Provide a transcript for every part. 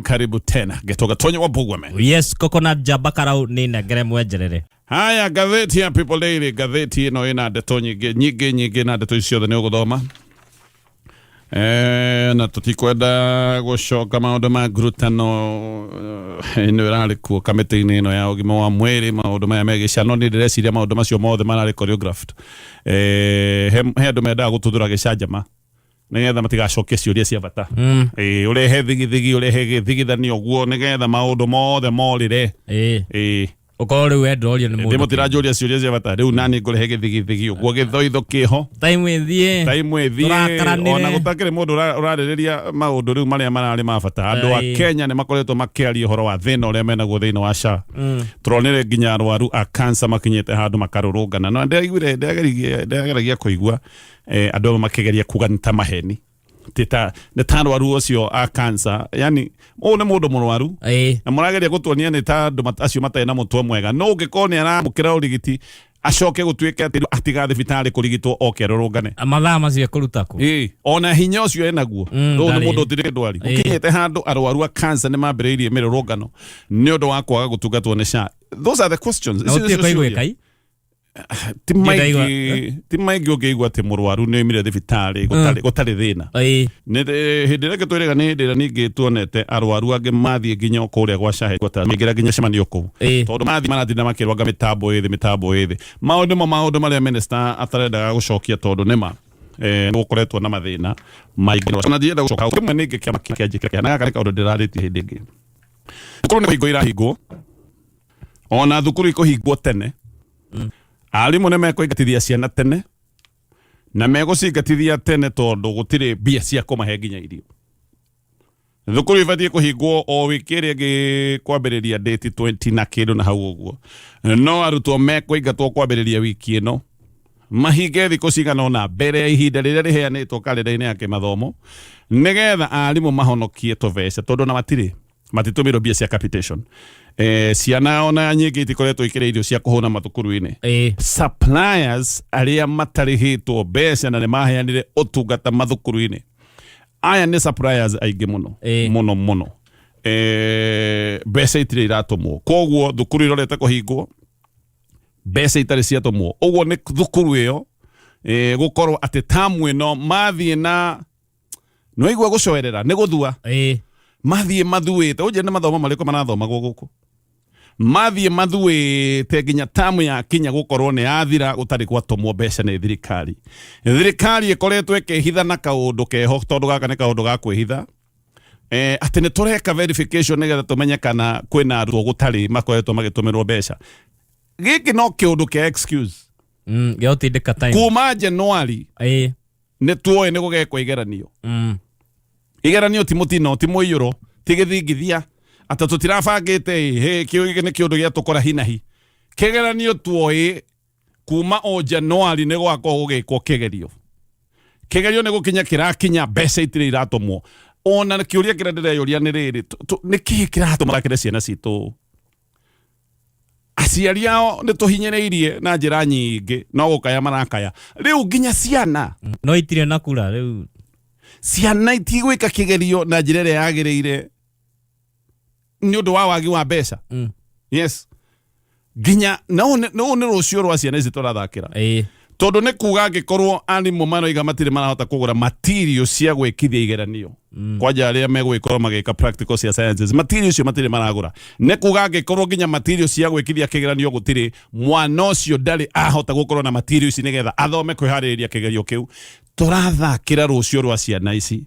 Karibu tena Getoga Tonyo wa Bugwame. Yes, coconut jaba karau nĩ nengere mwenjerere. Haya, ngathĩti ya People Daily, ngathĩti ĩno ĩna ndeto nyingĩ nyingĩ nyingĩ, na ndeto ici ciothe nĩ ũgũthoma. Na tũtikwenda gũcoka maũndũ ma ngurutano ĩno ĩrarĩ kuo kamĩtĩ-inĩ ĩno ya ũgima wa mwĩrĩ, maũndũ maya megiĩ ciana. Niĩ ndĩreciria maũndũ macio mothe mararĩ choreographed. He andũ mendaga gũtuthũra gĩcanjama nĩgetha matigacokie ciũria cia bata. Ũrehe thigithigi, ũrehe gĩthigithanio ũguo nĩgetha maũndũ mothe morĩre. Ũkorwo rĩu we ndũrorio nĩ ndĩ mũndũ. Mũtiranjũria ciũria cia bata rĩu, nani ngũrehe gĩthigithigi ũguo, gĩthoitho kĩho. Time ĩthiĩ. Time ĩthiĩ. Tũrakaranĩre. Ona gũtakĩrĩ mũndũ ũrarĩrĩria maũndũ rĩu marĩa mararĩ ma bata. Andũ a Kenya nĩ makoretwo makĩaria ũhoro wa thĩna ũrĩa menaguo thĩinĩ wa SHA. Tũronire nginya arwaru a cancer makinyĩte handũ makarũrũngana, no ndĩraiguire, ndĩrageragia kũigua andũ amwe makĩgeria kuga nĩ ta maheni, ti ta nĩ ta arwaru ũcio a cancer, yani ũyũ nĩ mũndũ mũrwaru na mũrageria gũtuonia nĩ ta andũ acio matarĩ na mũtwe mwega. No ũngĩkorwo nĩ aramũkĩra ũrigiti, acoke gũtuĩke atĩ atiga thibitarĩ kũrigitwo oke arũrũngane. Mathaa macio ekũruta kũ? Ona hinya ũcio enaguo. Rĩu nĩ Ndarĩ. Mũndũ ũtirĩ ndwari. Gũkinyĩte handũ arwaru a cancer nĩ mambĩrĩirie mĩrũrũngano nĩ ũndũ wa kwaga gũtungatwo nĩ SHA. Those are the questions. Na Icio gũtirĩ nĩcio kwaigwĩka ciũria. i. Ti Ndĩraigua. maingĩ, ti maingĩ ũngĩigua atĩ mũrwaru nĩ oimire thibitarĩ gũtarĩ thĩna. Nĩ hĩndĩ ĩrĩa ĩngĩ twĩrĩga nĩ hĩndĩ ĩrĩa ningĩ tuonete arwaru angĩ mathiĩ nginya o kũrĩa gwa SHA maingĩra nginya cemanio kũu. Tondũ mathiĩ maratinda makĩrwanga mĩtambo ĩthĩ, mĩtambo ĩthĩ. Maũndũ nĩmo maũndũ marĩa minister atarendaga gũcokia, tondũ nĩma nĩ gũkoretwo na mathĩna maingĩ. Ona ndienda gũcoka hau. Kĩmwe ningĩ kĩama kĩanjĩkĩra kĩeha, na gaka nĩ kaũndũ ndĩrarĩtie hĩndĩ ĩngĩ. Thukuru nĩ kũhingwo irahingwo, ona thukuru ikũhingwo tene. Arimũ nĩ mekũingatithia ciana tene, na megũcingatithia tene tondũ gũtirĩ mbia cia kũmahe nginya irio. Thukuru ibatiĩ kũhingwo o wiki ĩrĩa ĩngĩ kwambĩrĩria date 20 na kĩndũ na hau ũguo, no arutwo mekũingatwo kwambĩrĩria wiki ĩno, mahinge thikũ cigana ũna mbere ya ihinda rĩrĩa rĩheanĩtwo karenda-inĩ ya kĩmathomo, nĩgetha arimũ mahonokie tũbeca, tondũ ona matirĩ matitũmĩrwo mbia cia capitation. Ciana ona nyingĩ itikoretwo ikĩrĩa irio cia kũhũna mathukuru-inĩ. Suppliers arĩa matarĩhĩtwo mbeca na nĩ maheanire ũtungata mathukuru-inĩ, aya nĩ suppliers aingĩ mũno. Mũno mũno. Mbeca itirĩ iratũmwo, koguo thukuru irorete kũhingwo mbeca itarĩ ciatũmwo. Ũguo nĩ thukuru ĩyo gũkorwo atĩ tamu ĩno mathiĩ na nĩwaigua gũcoerera nĩ gũthua. Mathiĩ mathuĩte, ũnjĩre nĩ mathomo marĩkũ marathomagwo gũkũ? Mathiĩ mathuĩte nginya tamu yakinya gũkorwo nĩ yathira gũtarĩ gwatũmwo mbeca nĩ thirikari. Thirikari ĩkoretwo ĩkĩhitha na kaũndũ keho, tondũ gaka nĩ kaũndũ ga kwĩhitha, atĩ nĩ tũreka verification nĩgetha tũmenye kana kwĩna arutwo gũtarĩ makoretwo magĩtũmĩrwo mbeca. Gĩkĩ no kĩũndũ kĩa excuse. Gĩa gũtindĩka time. Kuma January nĩ tuoĩ nĩ gũgekwo igeranio. Igeranio ti mũtino, ti mũiyũro, ti gĩthingithia atĩ tũtirabangĩte. Ĩ hĩ, kĩu gĩkĩ nĩ kĩũndũ gĩa tũkora hinahi. Kĩgeranio tuoĩ kuma o January nĩ gwakorwo gũgĩkwo kĩgerio. Kĩgerio nĩ gũkinya kĩrakinya, mbeca itirĩ iratũmwo. Ona kĩũria kĩrĩa ndĩreyũria nĩ rĩrĩ, nĩ kĩĩ kĩratũma takĩre ciana citũ? Aciari ao nĩ tũhinyĩrĩirie na njĩra nyingĩ, no gũkaya marakaya rĩu nginya ciana. No itirĩ na kura rĩu. Ciana itigwĩka kĩgerio na njĩra ĩrĩa yagĩrĩire nĩ ũndũ wa wagi wa mbeca. Yes, nginya na ũũ nĩ rũciũ rwa ciana ici tũrathakĩra. Tondũ nĩ kuga angĩkorwo arimũ maroiga matirĩ marahota kũgũra material cia gwĩkithia igeranio, kwanja arĩa megũgĩkorwo magĩka practical cia sciences, material icio matirĩ maragũra, nĩ kuga angĩkorwo nginya material cia gwĩkithia kĩgeranio gũtirĩ, mwana ũcio ndarĩ ahota gũkorwo na material ici nĩgetha athome kwĩharĩrĩria kĩgerio kĩu. Tũrathakĩra rũciũ rwa ciana ici.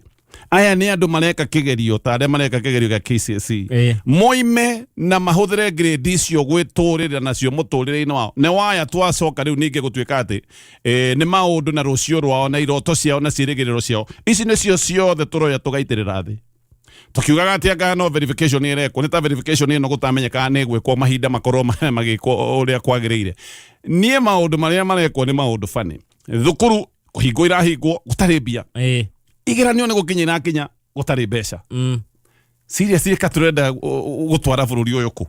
Aya nĩ andũ mareka kĩgerio ta arĩa mareka kĩgerio gĩa KCSE, moime na mahũthĩre grade icio gwĩtũrĩra nacio mũtũrĩre-inĩ wao. Nĩ waya twacoka rĩu ningĩ gũtuĩka atĩ nĩ maũndũ na rũciũ rwao na iroto ciao na ciĩrĩgĩrĩro ciao, ici nĩcio ciothe tũroya tũgaitĩrĩra thĩ tukiugaga atĩ anga no verification ĩrekwo. Nĩ ta verification ĩno gũtamenyekaga nĩ ĩgwĩkwo mahinda makorwo magĩkwo ũrĩa kwagĩrĩire. Niĩ maũndũ marĩa marekwo nĩ maũndũ bani. Thukuru kũhingwo irahingwo gũtarĩ mbia. Igeranio nĩ gũkinya irakinya gũtarĩ mbeca. Seriously, ka tũrenda gũtwara bũrũri ũyũ kũ?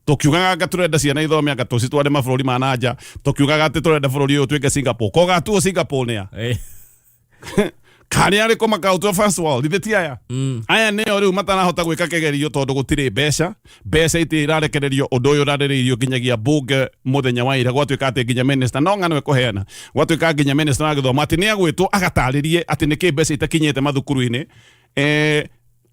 Tũkiugaga anga tũrenda ciana ithome, anga tũcitware mabũrũri ma na nja. Tũkiugaga atĩ tũrenda bũrũri ũyũ ũtuĩke Singapore. Kogatuo Singapore nĩa? Karĩa arĩkũ makaũtua first world ithe ti aya? Aya nĩo rĩu matarahota gwĩka kĩgerio tondũ gũtirĩ mbeca. Mbeca itirĩ irarekererio. Ũndũ ũyũ ũrarĩrĩirio nginyagia mbunge mũthenya wa ira, gwatuĩka atĩ nginya minister no ng'ano ĩkũheana, gwatuĩka nginya minister wa gĩthomo atĩ nĩ agwĩtwo agatarĩrie atĩ nĩkĩ mbeca itakinyĩte mathukuru-inĩ.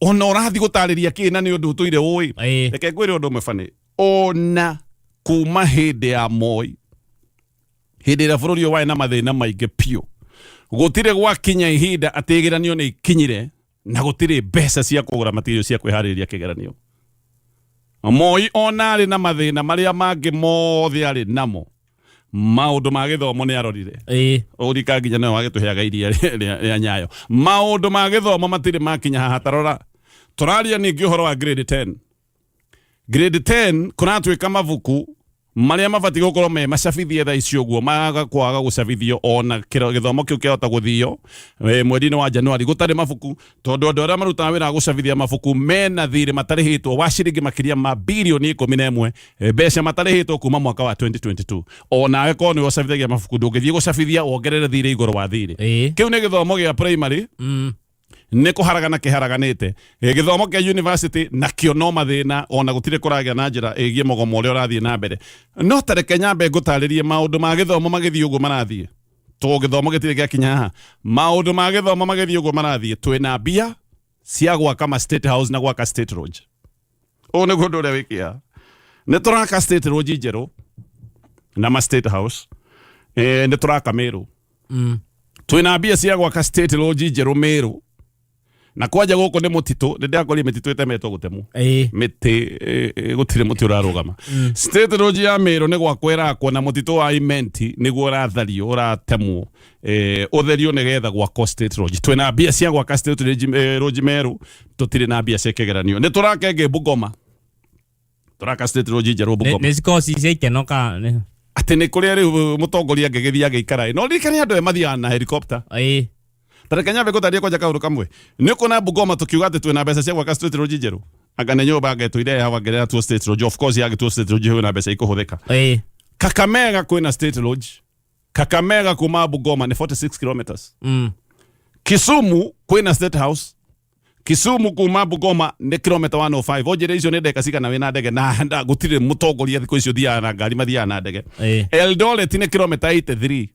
Ona ũrathiĩ gũtarĩria kĩ na nĩ ũndũ ũtũire ũĩ? Reke ngwĩre ũndũ ũmwe bani, ona kuma hĩndĩ ya Moi, hĩndĩ ĩrĩa bũrũri ũyũ warĩ na mathĩna maingĩ piũ, gũtirĩ gwakinya ihinda atĩ igeranio nĩ ikinyire na gũtirĩ mbeca cia kũgũra material cia kwĩharĩrĩria kĩgeranio. Moi ona arĩ na mathĩna marĩa mangĩ mothe arĩ namo, maũndũ ma gĩthomo nĩ arorire. Ũrika nginya nĩwe wagĩtũheaga iria rĩa Nyayo. Maũndũ ma gĩthomo matirĩ makinya haha. Tarora, tũraria ningĩ ũhoro wa grade 10. Grade 10 kũratuĩka mabuku marĩa mabatiĩ gũkorwo me macabithie thaa ici ũguo maga kwaga gũcabithio, ona gĩthomo kĩu kĩahota gũthio mweri-inĩ wa Januari gũtarĩ mabuku, tondũ andũ arĩa marutaga wĩra wa gũcabithia mabuku mena thirĩ matarĩhĩtwo wa ciringi makĩria ma birioni 11, mbeca matarĩhĩtwo kuma mwaka wa 2022. Onawe korwo nĩwe ũcabithagia mabuku, ndũngĩthiĩ gũcabithia wongerere thirĩ igũrũ wa thirĩ. Kĩu nĩ gĩthomo gĩa primary. Nĩ kũharagana kĩharaganĩte. Gĩthomo kĩa university nakĩo no mathĩna, ona gũtirĩ kũragĩa na njĩra ĩgiĩ mũgomo ũrĩa ũrathiĩ na mbere. No ta reke nyambe ngũtarĩrie maũndũ ma gĩthomo magĩthiĩ ũguo marathiĩ, tondũ gĩthomo gĩtirĩ gĩakinya haha. Maũndũ ma gĩthomo magĩthiĩ ũguo marathiĩ, twĩna mbia cia gwaka ma state house na gwaka state lodge. Ũũ nĩguo ũndũ ũrĩa wĩkĩa. Nĩ tũraka state lodge njerũ na ma state house. Nĩ tũraka Meru. Twĩna mbia cia gwaka state lodge njerũ Meru, na kwanja gũkũ nĩ mũtitũ, nĩ ndĩrakorire mĩtitũ ĩtemetwo gũtemwo. Mĩtĩ gũtirĩ mũtĩ ũrarũgama. State lodge ya Meru nĩ gwakwo ĩrakwo, na mũtitũ wa Imenti nĩguo ũrathario, ũratemwo, ũtherio nĩgetha gwakwo state lodge. Twĩna mbia cia gwaka state lodge Meru, tũtirĩ na mbia cia kĩgeranio. Nĩ tũraka ĩngĩ Bungoma, tũraka state lodge njerũ Bungoma. Nĩ cikoragwo ci cia ikeno ka Atĩ nĩ kũrĩa rĩu mũtongoria angĩgĩthiĩ agĩikara. No ririkane andũ aya mathiaga na helicopter. Ta reke nyambe ngũtarĩrie kwanja kaũndũ kamwe. Nĩ ũkuona Bungoma tũkiuga atĩ twĩna mbeca cia gwaka state lodge njerũ, anga nĩ nyũmba angetũire ya wangerera tuo state lodge? Of course yagĩtuo state lodge kwĩna mbeca ikũhũthĩka. Kakamega kwĩna state lodge. Kakamega kuma Bungoma nĩ 46 kilometers. Kisumu kwĩna state house. Kisumu kuma Bungoma nĩ kilomita 105. Onjĩre icio nĩ ndagĩka cigana wĩna ndege? Na gũtirĩ mũtongoria thikũ icio ũthiaga na ngari, mathiaga na ndege. Eldoret nĩ kilomita 83.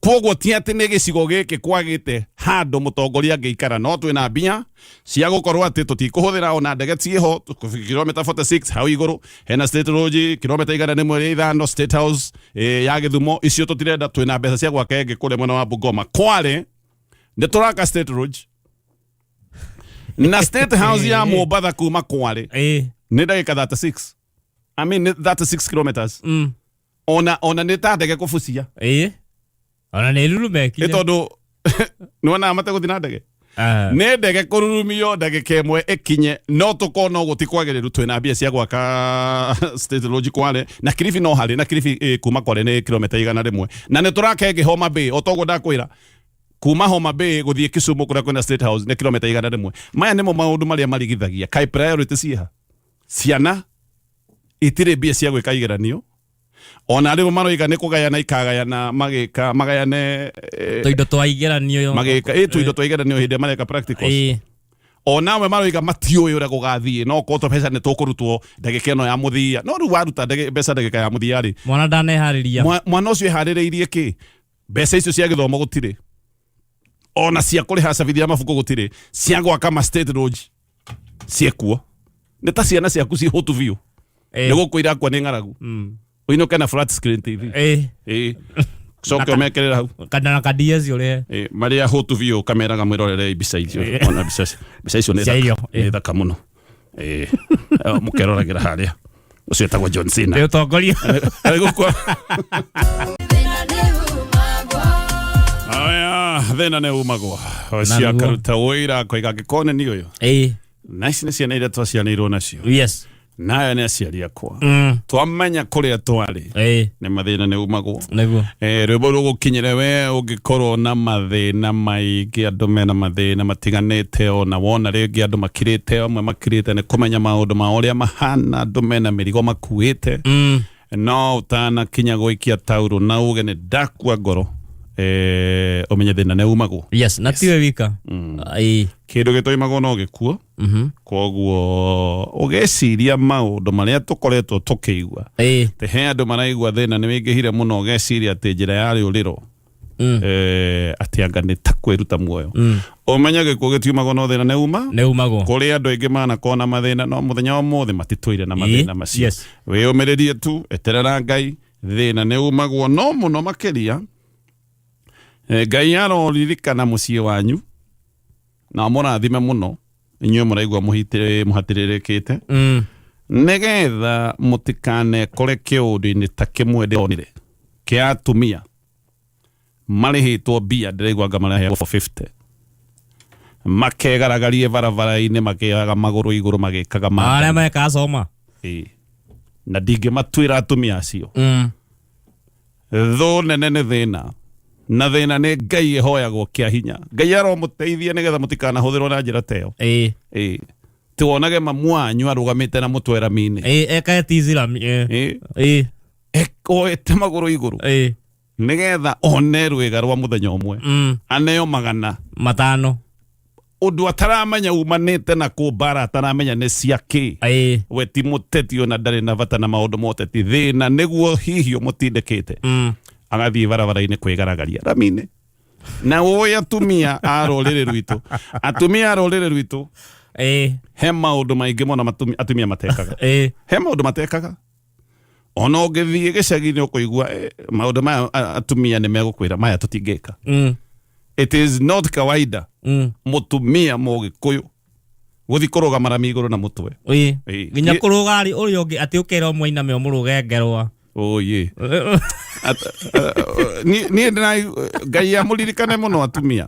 Koguo ti atĩ nĩ gĩcigo gĩkĩ kwagĩte handũ mũtongoria angĩikara, no twĩna mbia cia gũkorwo atĩ tũtikũhũthĩra ona ndege ciĩho. Kilomita 46 hau igũrũ hena state lodge, kilomita 105 state house ya Gĩthumo. Icio tũtirenda, twĩna mbeca cia gwaka ĩngĩ kũrĩa mwena wa Bungoma. Kwale nĩ tũraka state lodge, na state house ya Mombatha kuma Kwale nĩ ndagĩka 36, I mean, nĩ 36 kilometers. Ona nĩ ta ndege kũbucia. Ona nĩ rurumekire. Nĩ tondũ nĩwonaga mategũthiĩ na ndege. Nĩ ndege kũrurumio ndagĩka ĩmwe ĩkinye, no tũkorwo no gũti kwagĩrĩru. Twĩna mbia cia gwaka state lodge Kwale na Kilifi, no harĩ na Kilifi, kuma Kwale nĩ kilomita 100. Na nĩ tũraka ĩngĩ Homa Bay. O toguo ndakwĩra, kuma Homa Bay gũthiĩ Kisumu kũrĩa kwĩna state house nĩ kilomita 100. Maya nĩmo maũndũ marĩa marigithagia. Kaĩ priority ciĩha? Ciana itirĩ mbia cia gwĩka igeranio, ona rĩu maroiga nĩ kũgayana ikagayana, magĩka magayane tũindo twa igeranio. Magĩka tũindo twa igeranio hĩndĩ ĩrĩa mareka practicals. Onawe maroiga matiũĩ ũrĩa gũgathiĩ, no korwo mbeca nĩ tũkũrutwo ndagĩka ĩno ya mũthia. No rĩu waruta mbeca ndagĩka ya mũthia rĩ, mwana ndaneharĩria. Mwana ũcio eharĩrĩirie kĩ? Mbeca icio cia gĩthomo gũtirĩ, ona cia kũrĩha cabithia mabuku gũtirĩ, cia gwaka ma state lodge ciĩkuo. Nĩ ta ciana ciaku ciĩ hũtu biũ, nĩ gũkwĩra akua nĩ ng'aragu, ũinũke na flat screen TV. Coke ũmekĩrĩra hau. Kana na kandi cio ũrĩhe. Marĩa hũtu biũ kameraga mwĩrorere mbica icio. Ona mbica icio nĩ Cia irio, thaka, nĩ thaka mũno. Mũkeroragĩra harĩa ũcio etagwo John Cena. Nĩ ũtongoria. Arĩ gũkua. Aya, thĩna nĩ umagwo ũcio. Naguo. Akaruta wĩra akoiga angĩkorwo nĩ niĩ ũyũ na ici nĩ ciana iria twaciarĩirwo nacio, nayo nĩ aciari akwa, twamenya kũrĩa twarĩ, nĩ mathĩna nĩ umagwo. Nĩguo. Rwĩmbo rũgũkinyĩre we ũngĩkorwo na mathĩna maingĩ. Andũ mena mathĩna matiganĩte, ona wona rĩngĩ andũ makirĩte, amwe makirĩte nĩ kũmenya maũndũ ma ũrĩa mahana, andũ mena mĩrigo makuĩte. No ũtanakinya gũikia taurũ na uge nĩ ndakua ngoro, Ũmenye thĩna nĩ umagwo. Yes, na tiwe wika. Ĩĩ. Kĩndũ gĩtoimagwo no gĩkuo. Koguo ũgĩciria maũndũ marĩa tũkoretwo tũkĩigua, atĩ he andũ maraigua thĩna nĩ wĩingĩhire mũno, ũgeciria atĩ njĩra ya rĩũrĩro, atĩ anga nĩ ta kwĩruta muoyo. Ũmenye gĩkuo gĩtiumagwo no thĩna nĩ uma. Nĩ umagwo. Kũrĩ andũ aingĩ manakorwo na mathĩna, no mũthenya wa ũmũthĩ matitũire na mathĩna macio. Wĩyũmĩrĩrie tu, eterera Ngai, thĩna nĩ umagwo. No mũno makĩria, Ngai aroririkana mũciĩ wanyu na amũrathime mũno inyuĩ mũraigua mũhatĩrĩrĩkĩte, nĩgetha mũtikanekore kĩũndũ-inĩ ta kĩmwe ndĩronire kĩa atumia marĩhĩtwo mbia, ndĩraigua anga maraheagwo 450, makegaragarie barabara-inĩ makĩoyaga magũrũ igũrũ magĩkaga arĩa maathani. mekaga coma. Ĩĩ. Na ndingĩmatuĩra atumia acio. Thũ nene nĩ thĩna, na thĩna nĩ Ngai ĩhoyagwo kĩa hinya. Ngai aromũteithia nĩgetha mũtikanahũthĩrwo na njĩra ta ĩyo. Ĩĩ. Tiwonage mamu wanyu arũgamĩte na mũtwe rami-inĩ. Ĩĩ, ekae tizi rami. Ĩĩ. Oete magũrũ igũrũ nĩgetha one rwĩga rwa mũthenya ũmwe, aneo magana 5. Ũndũ ataramenya umanĩte na kũ, mbara ataramenya nĩ cia kĩ. We ti mũteti, ona ndarĩ na bata na maũndũ ma ũteti. Thĩna nĩguo hihi ũmũtindĩkĩte agathiĩ barabara-inĩ kwĩgaragaria rami-inĩ. Na ũĩ atumia a rũrĩrĩ rwitũ, atumia a rũrĩrĩ rwitũ, he maũndũ maingĩ mũno atumia matekaga. He maũndũ matekaga. Ona ũngĩthiĩ gĩcagi-inĩ ũkũigua, maũndũ maya, atumia nĩ megũkwĩra maya tũtingĩka. It is not kawaida mũtumia mũgĩkũyũ gũthiĩ kũrũgama rami igũrũ na mũtwe. Nginya kũrũga rĩ, ũrĩa ũngĩ atĩ ũkera ũmwe iname ũmũrũge ngerwa. Oye. Niĩ ndĩra Ngai amũririkane mũno atumia,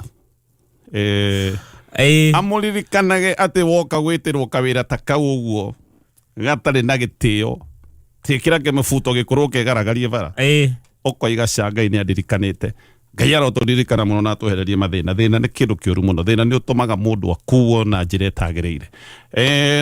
amũririkanage atĩ woka gwĩtĩrwo kawĩra ta kau ũguo gatarĩ na gĩtĩo, tiĩkĩra kĩmũbuto gĩkũrũ ũkegaragarie bara, ũkoiga ca Ngai nĩ andirikanĩte. Ngai arotũririkana mũno na atwehererie mathĩna. Thĩna nĩ kĩndũ kĩũru mũno. Thĩna nĩ ũtũmaga mũndũ akuo na njĩra ĩtagĩrĩire.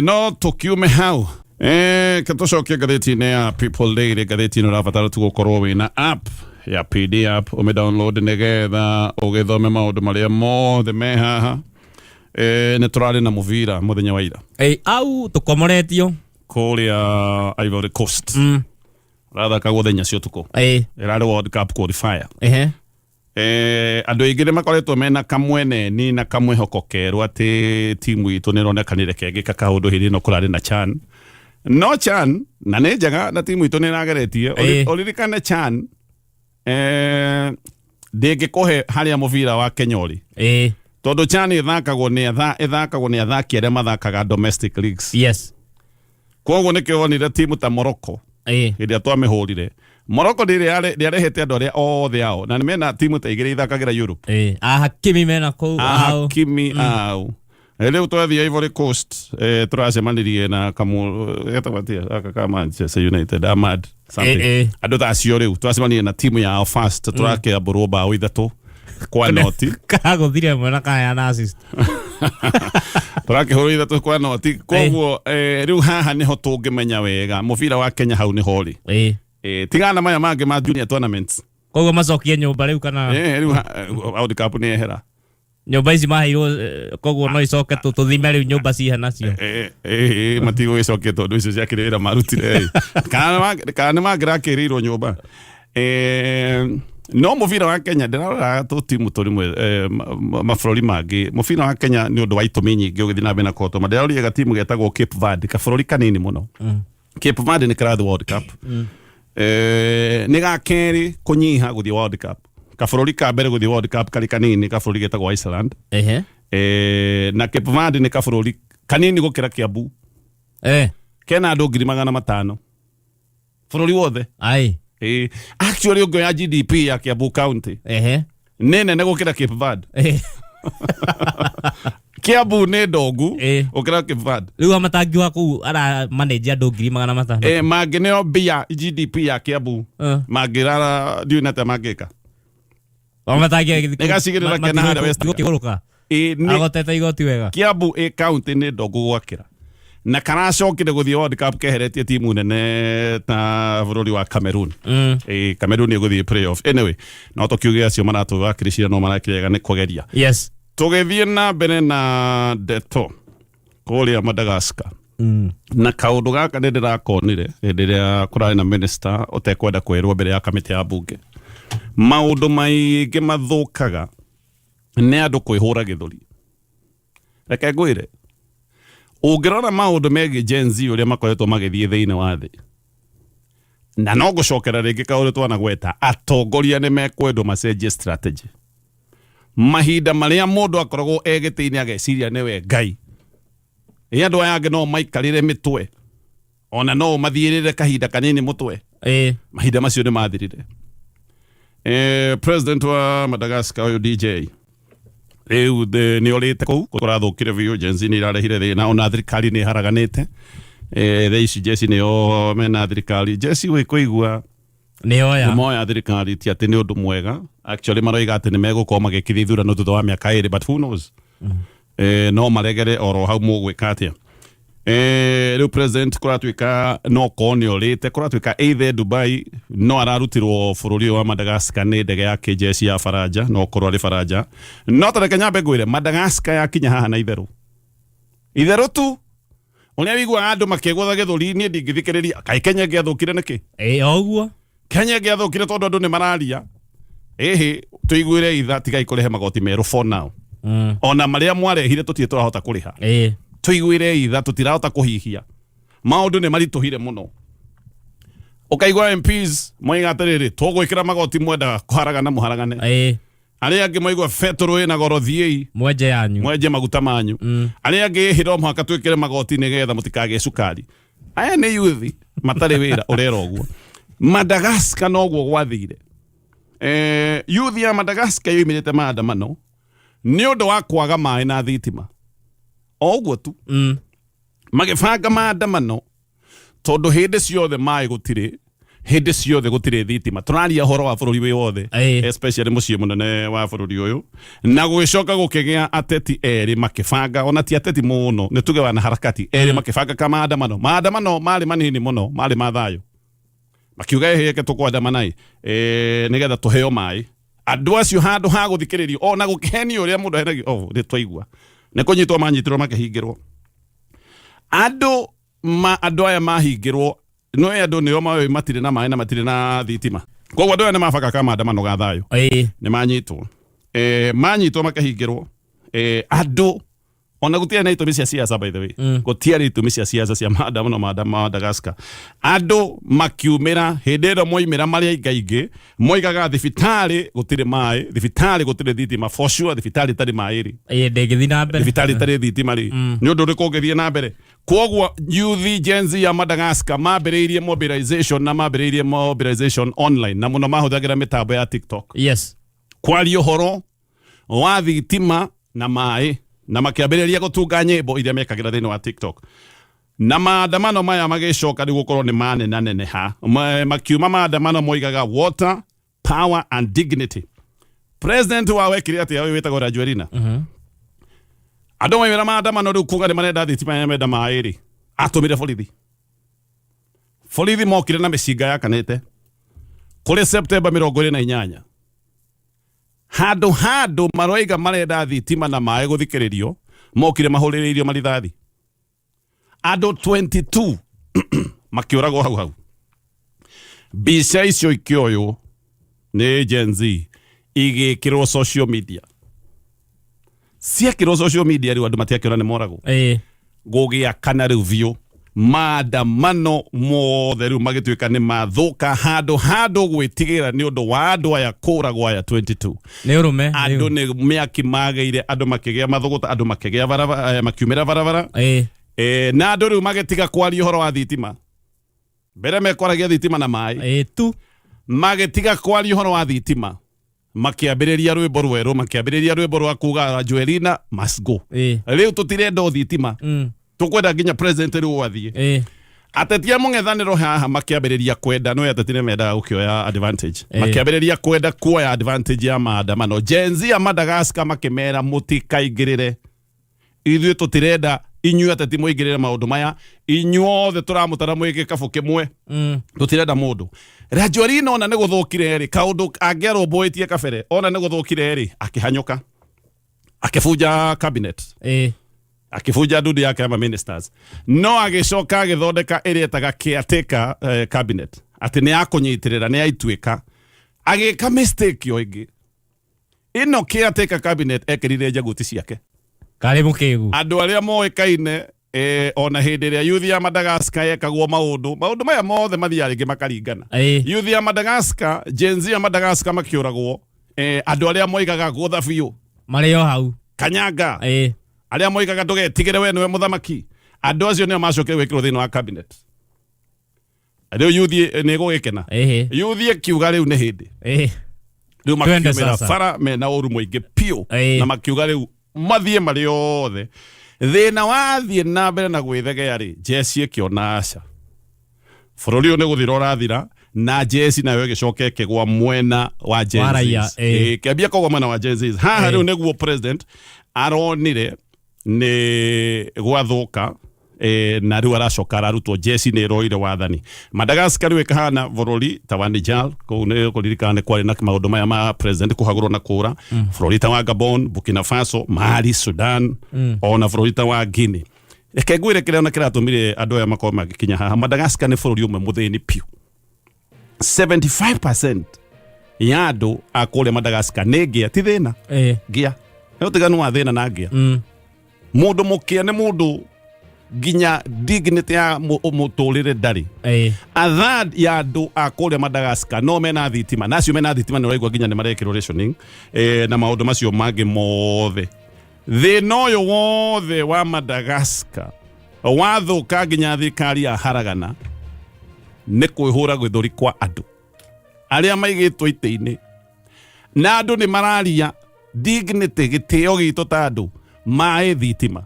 No tũkiume hau, ke tũcokie ngathĩti-inĩ ya People Daily. Ngathĩti ĩno ũrabatara tu gũkorwo wĩna app ya PD app, ũmĩ download nĩgetha ũgĩthome maũndũ marĩa mothe me haha. Nĩ tũrarĩ na mũbira mũthenya wa ira. Au tũkomoretio. Kũrĩa Ivory Coast. Ũrathakagwo thaa 4 cia ũtukũ. Ĩrarĩ World Cup qualifier. Andũ aingĩ nĩ makoretwo mena kamweneni na kamwĩhoko kerũ atĩ timu itũ nĩ ĩronekanire kengĩka kaũndũ hĩndĩ ĩno kũrarĩ na CHAN. No CHAN na nĩ njega na timu itũ nĩ ĩrageretie. Ũririkane CHAN, ndĩngĩkũhe harĩa mũbira wa Kenya ũrĩ, tondũ CHAN ĩthakagwo nĩ athaki arĩa mathakaga domestic leagues. Koguo nĩkĩo wonire timu ta Morocco, hĩndĩ ĩrĩa twamĩhũrire Morocco, ndĩarehete andũ arĩa othe ao, na nĩ mena timu ta igĩrĩ ithakagĩra Europe. A Hakimi mena kũu au. Hakimi au. Rĩu twathiĩ Ivory Coast, tũracemanirie na kamu getagwo atĩa gaka ka Manchester United, Amad something. Andũ ta acio. Rĩu twacemanirie na timu yao first, tũrakĩambũrwo mbaũ 3-0. Karagũthire ĩmwe na kaheana assist. Tũrakĩhũrwo 3-0. Koguo, rĩu haha nĩho tũngĩmenya wega mũbira wa Kenya hau nĩho ũrĩ. Tigana na maya mangĩ ma junior tournaments. Koguo macokie nyũmba rĩu kana? Rĩu World Cup nĩ ehera. Nyũmba ici maheirwo, koguo no icoke tũthime rĩu nyũmba cihe nacio. Matigũgĩcokia tondũ icio ciakĩrĩ wĩra marutire. Kana nĩ mangĩrakĩrĩirwo nyũmba. No mũbira wa Kenya ndĩrarora tũtimu tũrĩmwe, mabũrũri mangĩ, mũbira wa Kenya nĩ ũndũ wa itũmi nyingĩ ũgĩthiĩ na mbere na kũhotoma. Ndĩrarorire gatimu getagwo Cape Verde, kabũrũri kanini mũno. Cape Verde nĩ kĩrathiĩ World Cup. Nĩ ga kerĩ kũnyiha gũthiĩ World Cup. Kabũrũri ka mbere gũthiĩ World Cup karĩ kanini, kabũrũri getagwo Iceland. Na Cape Verde nĩ kabũrũri kanini gũkĩra Kiambu. Kena andũ 500,000 bũrũri wothe. Actually ũngĩoya GDP ya Kiambu County, nĩ nene gũkĩra Cape Verde. Kiambu nĩ ndongu gũkĩra Cape Verde. Rĩu amatangi wa kũu ara manage andũ 500,000. Mangĩneo mbia GDP ya Kiambu, mangĩrara ndiũĩ nĩ atĩa mangĩka. Amatangi. Nĩ gacigĩrĩra kena harĩa West. Kĩgũrũka. Nĩ Agotete igoti wega. Kiambu ĩ county nĩ ndongu gwakĩra. Na karacokire gũthiĩ World Cup keheretie timu nene ta bũrũri wa Cameroon. Cameroon ĩgũthiĩ playoff. Anyway, no tũkiuge acio maratũwakilishire no marakĩrega nĩ kũgeria. Tũgĩthiĩ na mbere na ndeto kũrĩa Madagascar. Na kaũndũ gaka nĩ ndĩrakonire hĩndĩ ĩrĩa kũrarĩ na minister ũtekwenda kwĩrwo mbere ya kamĩtĩ ya bunge. Maũndũ maingĩ mathũkaga nĩ andũ kwĩhũra gĩthũri. Reke ngwĩre, ũngĩrora maũndũ megiĩ Gen Z ũrĩa makoretwo magĩthiĩ thĩinĩ wa thĩ, na no ngũcokera rĩngĩ kaũndũ twanagweta, atongoria nĩ mekwendwo macenjie strategy. Mahinda marĩa mũndũ akoragwo e gĩtĩ-inĩ ageciria nĩwe Ngai, ĩ andũ aya angĩ no maikarĩre mĩtwe, ona no mathiĩrĩre kahinda kanini mũtwe. Mahinda macio nĩ mathirire. President wa Madagascar ũyũ DJ rĩu nĩ orĩte kũu, kũrathũkire biũ, Gen Z nĩ irarehire thĩna, ona thirikari nĩ ĩharaganĩte. Thaa ici jeci nĩo mena thirikari, jeci wĩ kũigua Nĩ oya. Moya thirikari ti atĩ nĩ ũndũ mwega. Actually maroiga atĩ nĩ megũkorwo magĩkithia ithurano thutha wa mĩaka 2, but who knows? No maregere oro hau, mũgwĩka atĩa? Rĩu president kũratuĩka no korwo nĩ orĩte, kũratuĩka either Dubai no ararutirwo bũrũri ũyũ wa Madagascar nĩ ndege ya kĩjeshi ya Faranja, no korwo arĩ Faranja. No tareke nyambe ngwĩre, Madagascar yakinya haha na itherũ itherũ tu ũrĩa wiguaga andũ makĩgũtha gĩthũri, niĩ ndingĩthikĩrĩria. Kaĩ Kenya ĩngĩathũkire nĩkĩ? Ĩ, o ũguo. Kenya ĩngĩathũkire tondũ andũ nĩ mararia, ĩhĩ, tũiguĩre itha, tigai kũrehe magoti merũ for now. Ona marĩa mwarehire tũtirĩ tũrahota kũrĩha. Tũiguĩre itha, tũtirahota kũhihia, maũndũ nĩ maritũhire mũno. Ũkaigua MPs moiga atĩrĩrĩ, tũgwĩkĩra magoti, mwendaga kũharagana mũharagane. Arĩa angĩ maigua betũrũ ĩna goro, thiĩi mwenje yanyu. Mwenje maguta manyu. Arĩa angĩ, ĩhĩ, no mũhaka twĩkĩre magoti nĩgetha mũtikagĩe cukari. Aya nĩ yuthi matarĩ wĩra, ũrera ũguo. Madagascar noguo gwathire. Yuthi ya Madagascar yoimĩrĩte maandamano nĩ ũndũ wa kwaga maĩ na thitima, o ũguo tu. Magĩbanga maandamano tondũ hĩndĩ ciothe maĩ gũtirĩ, hĩndĩ ciothe gũtirĩ thitima. Tũraria ũhoro wa bũrũri wĩ wothe, especially mũciĩ mũnene wa bũrũri ũyũ. Na gũgĩcoka gũkĩgĩa ateti erĩ makĩbanga, ona ti ateti mũno, nĩ tuge wanaharakati erĩ makĩbanga ka maandamano. Maandamano marĩ manini mũno, marĩ ma thayũ. Makiuga, ĩhĩ, eke tũkwandamana ĩ nĩgetha tũheo maĩ. Andũ acio handũ ha gũthikĩrĩrio ona gũkĩhenio ũrĩa mũndũ ahenagio, oh, nĩ twaigua nĩ kũnyitwo manyitirwo makĩhingĩrwo. Andũ ma andũ aya mahingĩrwo, no andũ nĩo moĩ matirĩ na maĩ na matirĩ na thitima, koguo andũ aya nĩ mabanga ka maandamano ga thayũ. Nĩ manyitwo, manyitwo makĩhingĩrwo. Andũ ona gũtiarĩ na itũmi cia siasa, by the way. Gũtiarĩ itũmi cia siasa cia maandamano ma Madagascar. Andũ makiumĩra hĩndĩ ĩno, moimĩra marĩ aingaingĩ, moigaga thibitarĩ gũtirĩ maĩ, thibitarĩ gũtirĩ thitima. For sure, thibitarĩ ĩtarĩ maĩ rĩ, Ndĩngĩthiĩ na mbere. Thibitarĩ ĩtarĩ thitima rĩ, nĩ ũndũ ũrĩkũ ũngĩthiĩ na mbere? Koguo youth Gen Z ya Madagascar mambĩrĩirie mobilization, na mambĩrĩirie mobilization online, na mũno mahũthagĩra mĩtambo ya TikTok kwaria ũhoro wa thitima na maĩ, na makĩambĩrĩria gũtunga nyĩmbo iria mekagĩra thĩinĩ wa TikTok. Na maandamano maya magĩcoka rĩu gũkorwo nĩ manenaneneha. Makiuma maandamano moigaga "water, power and dignity". President wao ekire atĩa? Ũyũ wĩtagwo Rajoelina, andũ maimĩra maandamano rĩu kuga nĩ marenda thitima na marenda maĩ rĩ, atũmire borithi. Borithi mokire na mĩcinga yakanĩte kũrĩ Septemba 28, handũ handũ maroiga marenda thitima na maĩ gũthikĩrĩrio, mokire mahũrĩrĩirio marithathi, andũ 22 makĩũragwo hau hau. Mbica icio ikĩoywo nĩ Gen Z, igĩkĩrwo social media. Ciekĩrwo social media rĩu andũ matiakĩona nĩ moragwo. Gũgĩakana rĩu biũ, maandamano mothe rĩu magĩtuĩka nĩ mathũka, handũ handũ gwĩtigĩra nĩ ũndũ wa andũ aya kũragwo, aya 22. Nĩ ũrũme. Andũ nĩ mĩaki magĩire, andũ makĩgĩa mathũgũta, andũ makĩgĩa barabara, makiumĩra barabara. Na andũ rĩu magĩtiga kwaria ũhoro wa thitima. Mbere mekwaragia thitima na maĩ. Tu. Magĩtiga kwaria ũhoro wa thitima, makĩambĩrĩria rwĩmbo rwerũ, makĩambĩrĩria rwĩmbo rwa kuga "Rajoelina must go". Rĩu tũtirenda o thitima, tũkwenda nginya president rĩu athiĩ. Ateti a mũng'ethanĩro haha makĩambĩrĩria kwenda, no ateti nĩ mendaga gũkĩoya advantage. Makĩambĩrĩria kwenda kuoya advantage ya maandamano. Gen Z ya Madagascar makĩmera, "Mũtikaingĩrĩre, ithuĩ tũtirenda Inyuĩ ateti mũingĩrĩre maũndũ maya, inyuothe tũramũtara mwĩ gĩkabũ kĩmwe. Tũtirenda mũndũ. Rajoelina ona nĩ gũthũkire rĩ, kaũndũ angĩarũmbũĩtie kabere, ona nĩ gũthũkire rĩ, akĩhanyũka akĩbunja cabinet, akĩbunja ndundu yake ya ministers, no agĩcoka agĩthondeka ĩrĩa ĩtaga caretaker cabinet, atĩ nĩ ya kũnyitĩrĩra, nĩ ya ituĩka. Agĩka mistake o ĩngĩ ĩno. Caretaker cabinet ekĩrire njaguti ciake. Karĩ mũkĩgu. Andũ arĩa moĩkaine ona hĩndĩ ĩrĩa youth ya Madagascar yekagwo maũndũ maya mothe mathiaga rĩngĩ makaringana. Youth ya Madagascar, Gen Z ya Madagascar makĩũragwo, andũ arĩa moigaga gũtha biũ marĩ o hau. Kanyanga. Arĩa moigaga ndũgetigĩre, we nĩwe mũthamaki, andũ acio nĩo macokire gwĩkĩrwo thĩinĩ wa cabinet. Rĩu youth nĩ ĩgũgĩkena. Youth ĩkiuga rĩu nĩ hĩndĩ. Rĩu Twende makiumĩra sasa. bara mena ũru mũingĩ biũ. Na makiuga rĩu mathiĩ marĩ othe. Thĩna wathiĩ na mbere na gwĩthegea rĩ, jeci ĩkĩona aca, bũrũri ũyũ nĩ gũthira ũrathira, na jeci nayo ĩgĩcoka ĩkĩgwa mwena wa Gen Wa raia, Zs. Ĩkĩambia kũgwa mwena wa Gen Zs. Haha rĩu nĩguo president aronire nĩ gwathũka, na rĩu aracoka ararutwo. Jeci nĩ ĩroire wathani. Madagascar rĩu ĩkahana bũrũri ta wa Niger. Kũu nĩ kũririkana nĩ kwarĩ na maũndũ maya ma president kũhagũrwo na kũra. Bũrũri ta wa Gabon, Burkina Faso, Mali, Sudan, ona bũrũri ta wa Guinea. Reke ngwĩre kĩrĩa ona kĩratũmire andũ aya makorwo magĩkinya haha. Madagascar nĩ bũrũri ũmwe mũthĩni biũ. 75% ya andũ a kũrĩa Madagascar nĩ ngĩa, ti thĩna. Ngĩa nĩ ũtiganu wa thĩna na ngĩa. Mũndũ mũkĩa nĩ mũndũ nginya dignity ya mũtũrĩre ndarĩ. A third ya andũ a kũrĩa Madagascar no mena thitima, na acio mena thitima nĩ ũraigua nginya nĩ marekĩrwo rationing na maũndũ macio mangĩ mothe. Thĩna ũyũ wothe wa Madagascar wathũka nginya thirikari ya haragana nĩ kwĩhũra gĩthũri kwa andũ arĩa maigĩtwo itĩ-inĩ, na andũ nĩ mararia dignity, gĩtĩo gitũ ta andũ, maĩ, thitima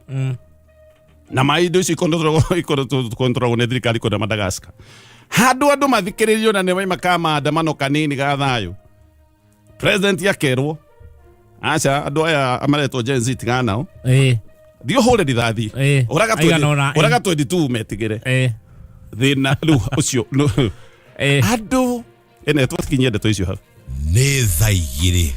na maĩ, indo icio ikontrolagwo nĩ thirikari kũrĩa Madagascar. Handũ andũ mathikĩrĩrio na nĩ waima ka maandamano kanini ga thayũ, president akerwo aca, andũ aya maretwo Gen Z tigana nao, thiĩ ũhũre rithathi, ũraga Aigana ũna, ũraga 22 metigĩre. Thĩna rĩu ũcio andũ ĩne twakinyia ndeto icio hau. Nĩ thaa 2.